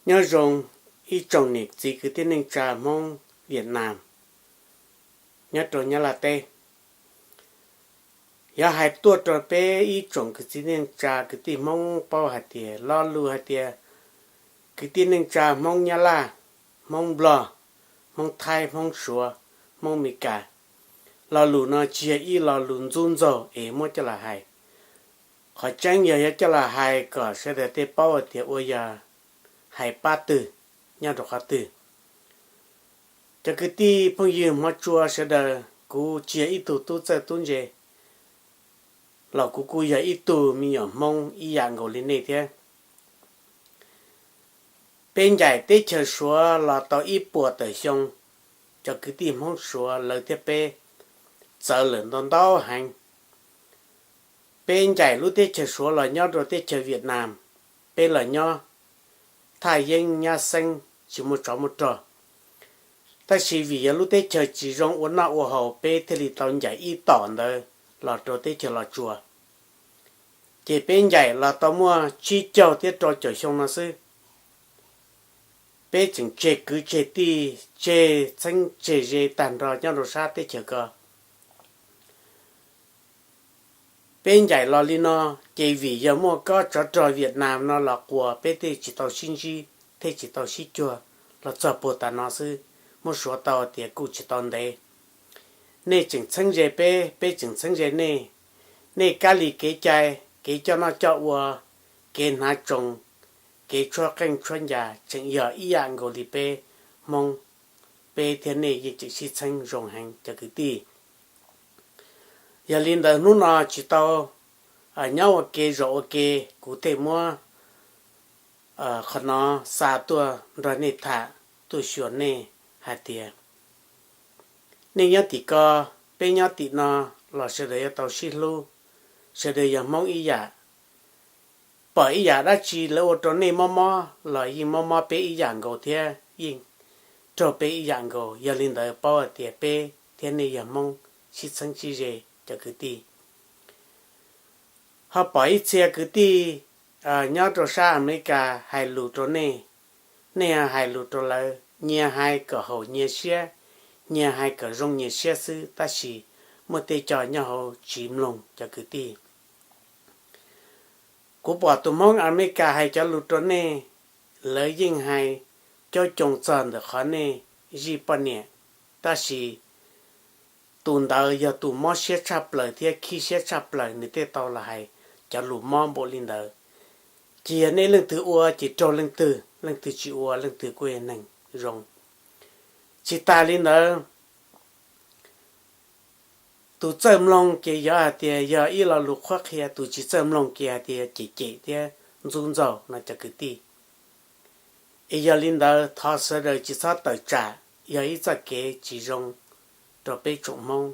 Nyob zoo ib tsoom niam txiv kwv tij neej tsa Hmoob Vietnam nyob rau Nyab Laj teb. Yog hais tuaj rau peb ib tsoom kwv tij neej tsa kwv tij Hmoob paub hais tias lo lus hais tias kwv tij neej tsa Hmoob Nyab Laj, Hmoob Nplog, Hmoob Thaib, Hmoob Suav, Hmoob Meskas, lo lus no tsis yog ib lo lus ntxub ntxaug es muab coj los hais. Qhov tseeb yog yuav coj los hais kom sawv daws tej paub hais tias ua yog hais pab twg, nyob rau qhov twg. Cov kwv tij phooj ywg Hmoob Tsua sawv daws, kuv tsis yog ib tug tub txawj tub ntse, los kuv kuj yog ib tug me nyuam Hmoob ib yam nkaus li nej thiab. Peb ncaim teb chaws Suav los tau ib puas tawm xyoo, cov kwv tij Hmoob Suav lawv thiab peb txawv lawm ntau ntau heev. Peb ncaim lub teb chaws Suav los nyob rau teb chaws Vietnam, peb los nyob thaj yeeb nyab xeeb tsis muaj tsov muaj rog. Tab sis vim yog lub teb chaws tsis zoo ua noj ua haus peb thiaj li tau ncaim ib tom ntawd los rau teb chaws Los Tsuas. Ces peb ncaim los tau muaj tsib caug thiab rau caum xyoo no xwb, peb tseem tseg kwv tseg tij, tseg txheeb tseg ze tag nrho nyob rau sab teb chaws ko. Peb ncaim los li no, ces vim yog muaj kob tsov rog Vietnam no los quas peb thiaj tsis tau sib ntsib thiab tsis tau sib cuag los txog puag tas no xwb. Muab suav tau tias kuj tsis tau ntev. Nej tseem txheeb ze peb, peb tseem txheeb ze nej. Nej kab li kev cai, kev coj noj coj ua, kev hnav tsoos, kev tshuab qeej tshuab ncas tseem yog ib yam nkaus li peb Hmoob. Peb thiab nej yeej tseem sib txheeb zoo heev cov kwv tij. Yog li ntawd hnub no tsis tau nyob ua ke zaum ua ke, kuv thiaj muab qhov no xa tuaj nrog nej tham, tuaj xyuas nej hais tias nej nyob tim ko, peb nyob tim no, los sawv daws yuav tau sib hlub, sawv daws yog Hmoob ib yam. Pom ib yam dab tsi lawv ua rau nej mob mob los yeej mob mob peb ib yam nkaus thiab yeej raug peb ib yam nkaus. Yog li ntawd paub hais tias peb thiab nej yog Hmoob sib txheeb sib ze cov kwv tij. Ho pom ib txhia kwv tij nyob rau sab Amelikas hais lus rau nej, nej hais lus rau lawv, nyias hais kom haum nyias siab, nyias hais kom zoo nyias siab xwb, tab sis muaj tej co nyob hauv tsis mloog cov kwv tij. Kuv pom tus Hmoob Amelikas hais cov lus rau nej, lawv yeej hais caub coo txog ntawm qhov nej zij poj niam, tab sis tus ntawd yog tus mob siab tshaj plaws thiab khib siab tshaj plaws nws thiaj tau los hais cov lus mob npaum li ntawd. Ces yog nej leej twg ua ces raug leej twg, leej twg tsis ua leej twg kuj yog neeg zoo. Tsis tas li ntawd, tus txawj mloog ces yog hais tias yog ib lo lus qhuab qhia, tus tsis txawj mloog ces hais tias cem cem thiab ntxub ntxaug no cov kwv tij. Es yog li ntawd thov sawv daws tsis txhob tawm tsam, yog ib txoj kev tsis zoo rau peb tsoom Hmoob.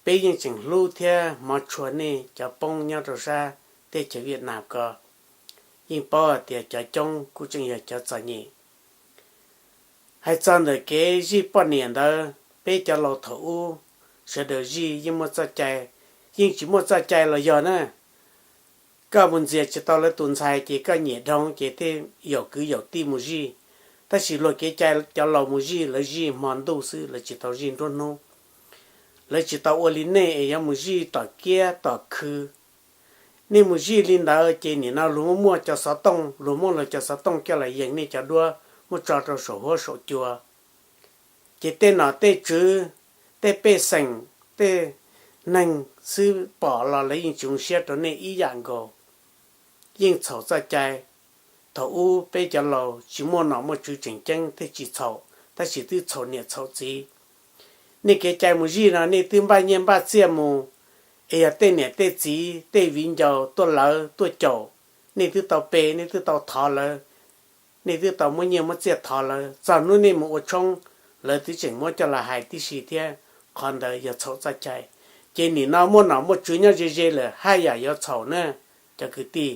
Peb yeej tseem hlub thiab hmov tshua nej cov poob nyob rau sab teb chaws Vietnam ko. Yeej paub hais tias cov coob kuj tseem yog cov txom nyem. Hais txog ntawm kev zij poj niam ntawd, peb cov laus thaum ub sawv daws zij yeej muaj txoj cai, yeej tsis muaj txoj cai los yog na. Koj mus ntxias tsis tau lawv tus ntxhais ces koj nyiam dhau ces thiaj yaum kwv yaum tij mus zij. Tab sis luag kev cai cov laus mus zij, lawv zij hmo ntuj xwb, lawv tsis tau zij nruab hnub. Lawv tsis tau ua li nej es yuav mus zij tom kiab tom khw. Nej mus zij li ntawd ces nim no luag muaj muaj cov xov tooj, luag muab luag cov xov tooj coj los yees nej cov duab, muab tso rau saum huab saum cua. Ces tej nom tej tswv, tej pej xeem, tej neeg xwb pom los lawv yeej tsis zoo siab rau nej ib yam nkaus. Yeej txhaum txoj cai. Thaum ub peb cov laus tsis muaj nom muaj tswv tseem ceeb thiaj tsis txhaum, tab sis twb txhaum niam txhaum txiv. Nej kev cai mus zij no nej twb npaj nyiaj npaj txiaj mus, es yog tej niam tej txiv tej viv ncaus tuaj lawv tuaj caum, nej twb tau pe, nej twb tau thov lawv, nej twb tau muab nyiaj muab txiaj thov lawv. Txog hnub nej mus ua tshoob, lawv twb tseem muab coj los hais tib si thiab. Qhov ntawd yog txhaum txoj cai. Ces nim no muaj nom muaj tswv nyob ze ze lawm haj yam yuav txhaum na, cov kwv tij.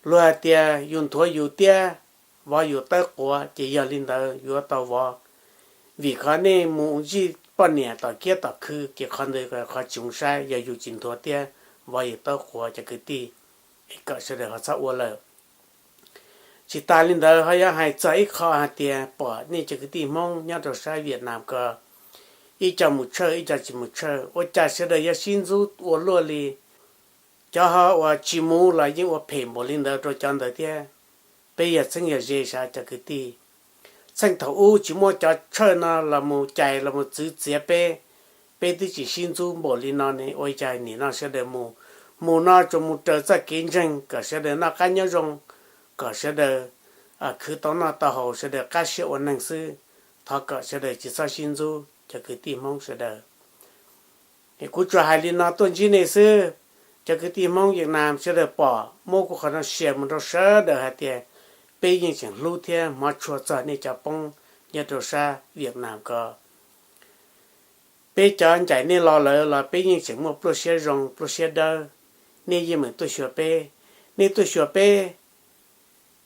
Luag hais tias yus nthuav yus tiab, vov yus tawb quav, ces yog li ntawd yuav tau vov. Vim qhov nej mus zij poj niam tom kiab tom khw ces qhov ntawd qhov tsis zoo saib, yog yus tsis nthuav tiab vov yus tawb quav cov kwv tij, es kom sawv daws ho txhob ua lawm. Tsis tas li ntawd ho yuav hais txog ib qho hais tias pom nej cov kwv tij Hmoob nyob rau sab Vietnam ko ib co mus tshawj ib co tsis mus tshawj, ua cas sawv daws yuav sib ntxub ua luaj li. Cov ho uas tsis mus los yeej ua phem npaum li ntawd rau cov ntawd thiab. Peb yog txheeb yog ze sav cov kwv tij. Txheej thaum ub tsis muaj cov tshawj no los mus cais los mus txwv txiav peb, peb twb tsis sib ntxub npaum li no ne, ua cas nim no sawv daws mus, mus no tsuas mus raws txoj kev ntseeg kom sawv daws noj qab nyob zoo, kom sawv daws khwv tau noj tau haus, sawv daws qab siab ua neeg xwb. Thov kom sawv daws tsis txhob sib ntxub cov kwv tij Hmoob sawv daws. Kuv tsuas hais li no tuaj ntsib nej xwb. Cov kwv tij Hmoob Vietnam sawv daws pom, muab kuv qhov no share mus rau sawv daws hais tias peb yeej tseem hlub thiab hmov tshua txog nej cov poob nyob rau sab Vietnam ko. Peb cov ncaim nej los lawm los peb yeej tseem muaj pluaj siab zoo pluaj siab dawb. Nej yeej meem tuaj xyuas peb, nej tuaj xyuas peb,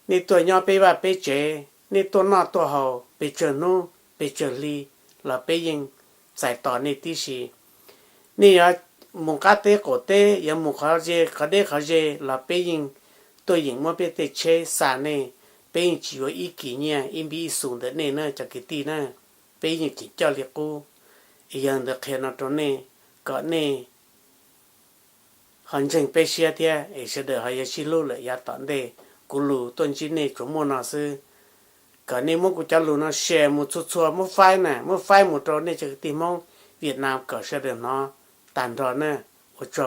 nej tuaj nyob peb vaj peb tsev, nej tuaj noj tuaj haus pes tsawg hnub pes tsawg hli los peb yeej txais tos nej tib si. Nej yuav mus qab teb qaum teb, yuav mus qhov ze qhov deb qhov ze los peb yeej tuaj yeem muab peb tej tsheb xa nej, peb yeej tsis yuav ib kis nyiaj ib npib ib xus ntawm nej na cov kwv tij na. Peb yeej tseem coj li qub. Es yog ntawd qhia no rau nej, kom nej ho ntseeg peb siab thiab es sawv daws ho yuav sib hlub lawm yav tom ntej. Kuv lus tuaj ntsib nej tsuas muaj no xwb. Kom nej muab kuv cov lus no share mus txhua txhua, muab faib na, muab faib mus rau nej cov kwv tij Hmoob Vietnam kom sawv daws hnov tag nrho na. Ua tsaug.